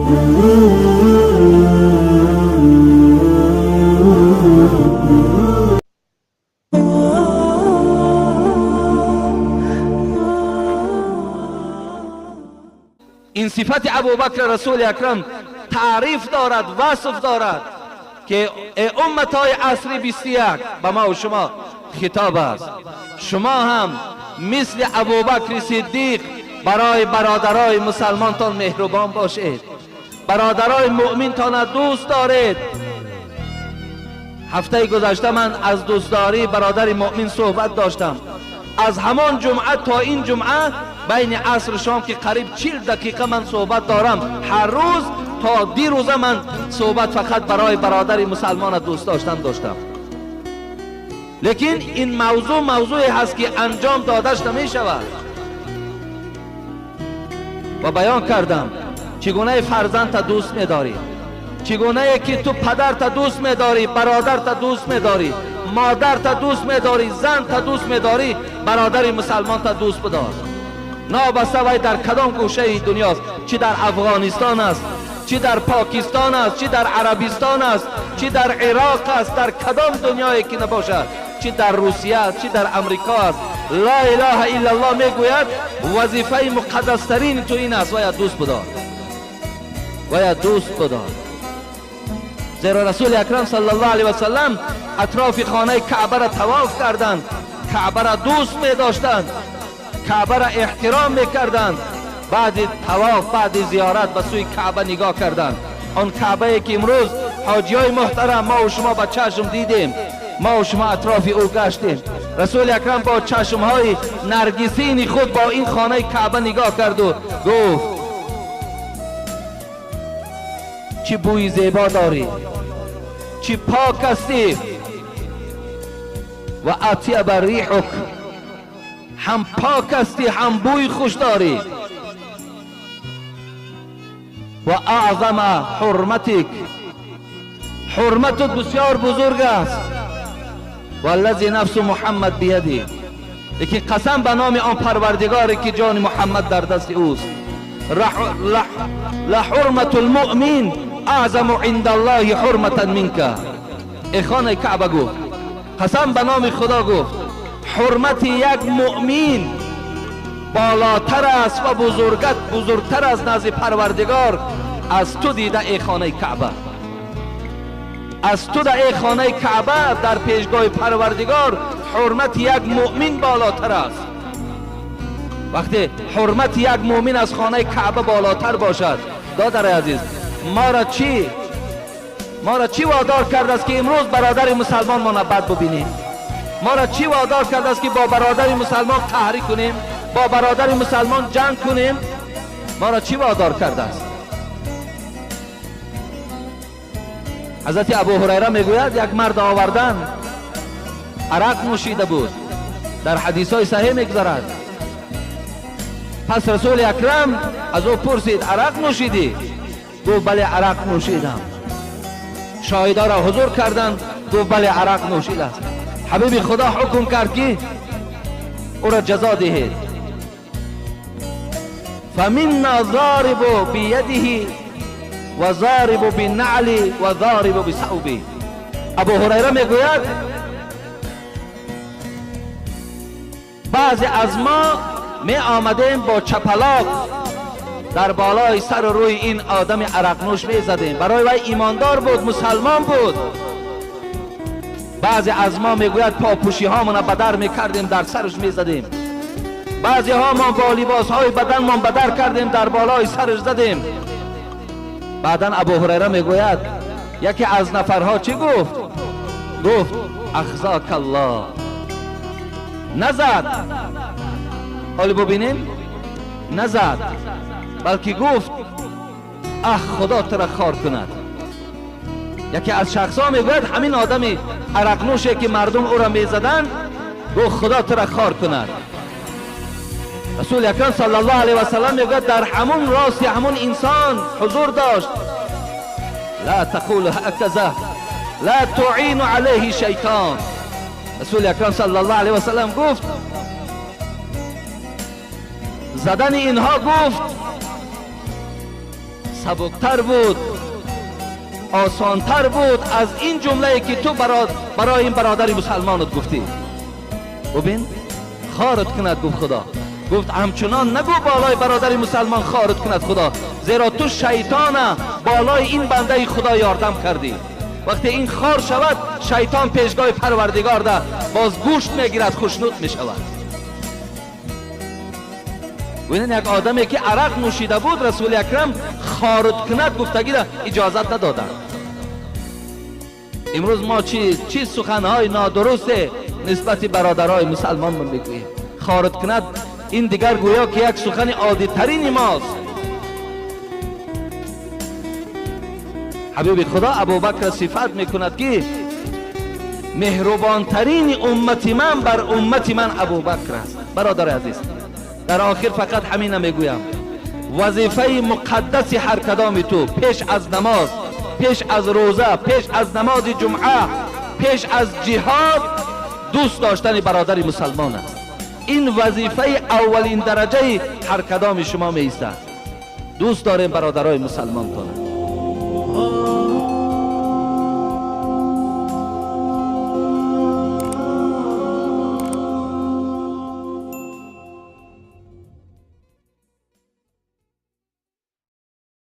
Ин сифати Абубакр Расули Акрам таъриф дорад, васф дорад, ки умматҳои асри 21 ба ма ва шумо хитоб аст. Шумо ҳам мисли Абубакри Сиддиқ барои бародарои мусалмонтон меҳрубон бошед, бародарои муъминтона дӯст доред. Ҳафтаи гузашта ман аз дӯстдории бародари муъмин суҳбат доштам. Аз ҳамон ҷумъа то ин ҷумъа байни асру шом, ки қариб 40 дақиқа ман суҳбат дорам ҳар рӯз, то дирӯза ман суҳбат фақат барои бародари мусалмона дӯст доштан доштам. Лекин ин мавзӯъ мавзӯе ҳаст, ки анҷом додаш намешавад. Ва баён кардам, чӣ гунаи фарзандта дӯст медорӣ, чӣ гунае ки ту падарта дӯст медорӣ, бародарта дӯст медорӣ, модарта дӯст медорӣ, занта дӯст медорӣ, бародари мусалмонта дӯст бидор. Нобаста вай дар кадом гӯшаи дунёст, чӣ дар Афғонистон аст, чӣ дар Покистон аст, чӣ дар Арабистон аст, чӣ дар Ироқ аст, дар кадом дунёе ки набошад, чӣ дар Русия аст, чӣ дар Амрико аст, ла илаҳа иллаллоҳ мегӯяд, вазифаи муқаддастарини ту ин аст: вая дӯст бидор, вая дӯст бидор. Зеро Расули Акрам саллаллоҳу алайҳи васаллам атрофи хонаи Каъбаро тавоф карданд, Каъбаро дӯст медоштанд, Каъбаро эҳтиром мекарданд. Баъди тавоф, баъди зиёрат ба сӯи Каъба нигоҳ карданд, он Каъбае ки имрӯз, ҳоҷиёи муҳтарам, мо ва шумо ба чашм дидем, мо ва шумо атрофи ӯ гаштем. Расули Акрам бо чашмҳои наргисини худ бо ин хонаи Каъба нигоҳ карду гуфт: чӣ бӯи зебо дорӣ, чӣ пок ҳастӣ, ва атяба риҳук, ҳам пок ҳастӣ, ҳам бӯи хуш дорӣ, ва аъзама ҳурматик, ҳурматут бисёр бузург аст, валлази нафсу Муҳаммад бияди, лекин қасам ба номи он Парвардигоре, ки ҷони Муҳаммад дар дасти ӯст, ла ҳурмату лмуъмин аъзаму инда Аллоҳи ҳурматан минка. Э хонаи Каъба, гуфт, қасам ба номи Худо, гуфт, ҳурмати як муъмин болотар аст ва бузургтар аз назди Парвардигор аз ту дида, э хонаи Каъба, аз ту да, э хонаи Каъба, дар пешгоҳи Парвардигор ҳурмати як муъмин болотар аст. Вақте ҳурмати як муъмин аз хонаи Каъба болотар бошад, додари азиз, маро чӣ водор кардааст, ки имрӯз бародари мусалмонмона бад бубинем? Маро чӣ водор кардааст, ки бо бародари мусалмон қаҳрӣ кунем, бо бародари мусалмон ҷанг кунем? Маро чӣ водор кардааст? Ҳазрати Абу Ҳурайра мегӯяд, як мард овардан, арақ нӯшида буд. Дар ҳадисҳои саҳеҳ мегузарад. Пас Расули Акрам аз ӯ пурсид: арақ нӯшидӣ? Гуфт: бале, арақ нӯшидам. Шоҳидоро ҳузур карданд, гуфт: бале, арақ нӯшидааст. Ҳабиби Худо ҳукм кард, ки ӯро ҷазо диҳед. Фаминна зорибу биядиҳи ва зорибу биннаъли ва зорибу бисавби. Абу Ҳурайра мегӯяд, баъзе аз мо меомадем, бо чапалоқ дар болои сару рӯи ин одами арақнӯш мезадем, барои вай имондор буд, мусалмон буд. Баъзе аз мо, мегӯяд, попӯшиҳомона ба дар мекардем, дар сараш мезадем. Баъзеҳо мо бо либосҳои баданмон ба дар кардем, дар болои сараш задем. Баъдан Абу Ҳурайра мегӯяд, яке аз нафарҳо чӣ гуфт? Гуфт: ахзока Аллоҳ. Назад, ҳоли бубинем, назад, балки гуфт: ах, Худо тура хор кунад. Яке аз шахсҳо, мегӯяд, ҳамин одами арақнӯше, ки мардум ӯро мезаданд, гуфт: худо тура хор кунад. Расули Акрам саллаллоҳу алайҳи васаллам, мегӯяд, дар ҳамун рости ҳамун инсон ҳузур дошт. Ла тақулу ҳаказа, ла туину алайҳи шайтон. Расули Акрам саллаллоҳу алайҳи васаллам гуфт, задани инҳо, гуфт, Сабуктар буд, осонтар буд аз ин ҷумлае ки ту барои ин бародари мусалмонат гуфтӣ. Бубин, хорат кунад, гуфт Худо. Гуфт: ҳамчунон нагӯ болои бародари мусалмон хорат кунад Худо, зеро ту шайтона болои ин бандаи Худо ёрдам кардӣ. Вақте ин хор шавад, шайтон пешгоҳи Парвардигор да боз гӯшт мегирад, хушнуд мешавад. Бубинед, як одаме ки арақ нӯшида буд, Расули Акрам хорат кунад гуфтагида иҷозат надоданд. Имрӯз мо чӣ суханҳои нодурусте нисбати бародарои мусалмонмон мегӯем. Хорат кунад, ин дигар гӯё ки як сухани оддитарини мост. Ҳабиби Худо Абубакр сифат мекунад, ки меҳрубонтарини уммати ман бар уммати ман Абубакр аст. Бародари азиз, дар охир фақат ҳамина мегӯям: вазифаи муқаддаси ҳар кадоми ту пеш аз намоз, пеш аз рӯза, пеш аз намози ҷумъа, пеш аз ҷиҳод дӯст доштани бародари мусалмон аст. Ин вазифаи аввалин дараҷаи ҳар кадоми шумо меистад. Дӯст дорем бародарои мусалмонтона.